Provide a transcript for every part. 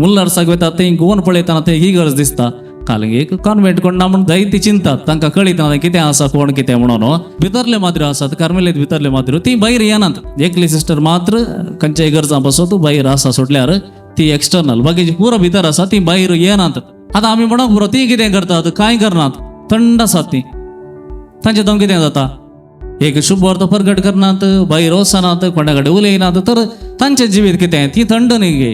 मुल्लारसाक वयता, थंय गोवन पळयतना थंय ही गरज दिसता. काल एक कॉन्वेंट कोण ना म्हूण जायती चिंतात, तांकां कळयतना कितें आसा, कोण कितें म्हणून. भितरले माद्रो आसात, कार्मेलीत भितरले माद्रो, ती भायर येनात. एकली सिस्टर मात्र खंयच्याय गरजां पासत भायर आसा, सोडल्यार ती एक्सटर्नल. बाकीची पुरो भितर आसा, ती भायर येनात. आतां आमी म्हणूंक पुरो, ती कितें करतात? कांय करनात, थंड आसात ती. तांचे दोन कितें जाता? एक शुभ प्रगट करनात, भायर वचनात, कोणा कडेन उलयनात, तर तांचें जिवीत कितें? ती थंड न्ही गे.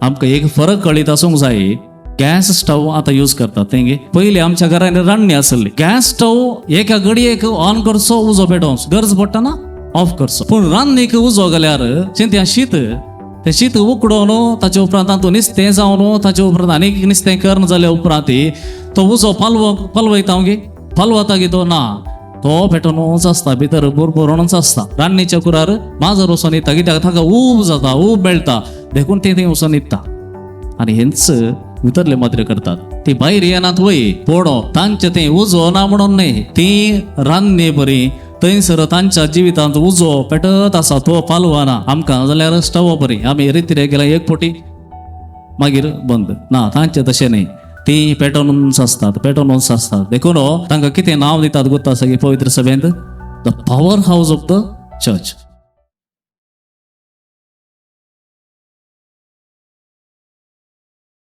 आमकां एक फरक कळीत आसूंक जाय. गॅस स्टव आतां यूज करतात तेंगे. पयलीं आमच्या घरांनी रान्नी आसली. गॅस स्टव एका घडयेक ऑन करचो, उजो पेटोवचो, गरज पडटना ऑफ करचो. पूण रान्नीक उजो घाल्यार चिंत्या शीत, तें शीत उकडोवन, ताचे उपरांत तातूंत नुस्तें जावन, ताचे उपरांत आनीक नुस्तें कर्ण जाल्या उपरांत तो उजो पालव पालवयता गे. पालवता गे तो? ना, तो पेटोवनूच आसता, भितर बुरबुरोनूच आसता. रान्नीच्या कुरार माजर वचोन न्हिदता. कित्याक? ताका ऊब जाता, ऊब मेळटा, देखून ते थंय वचोन न्हिदता. आनी हेंच भितरले मात्र करतात. ती भायर येनात वय, पूण तांचे ते उजो ना म्हणून न्ही, ती रान्नी बरी थंयसर तांच्या जिवितांत उजो पेटत आसा, तो पालवाना. आमकां जाल्यार स्टव बरी, आमी रितीरे गेल्या एक फोटी मागीर बंद. ना, तांचे तशें न्ही, ती पेटोवनूच आसतात, पेटोवनूच आसतात. देखून तांकां कितें नांव दितात गोत्ता सगळी पवित्र सभेंत? The power house of the church.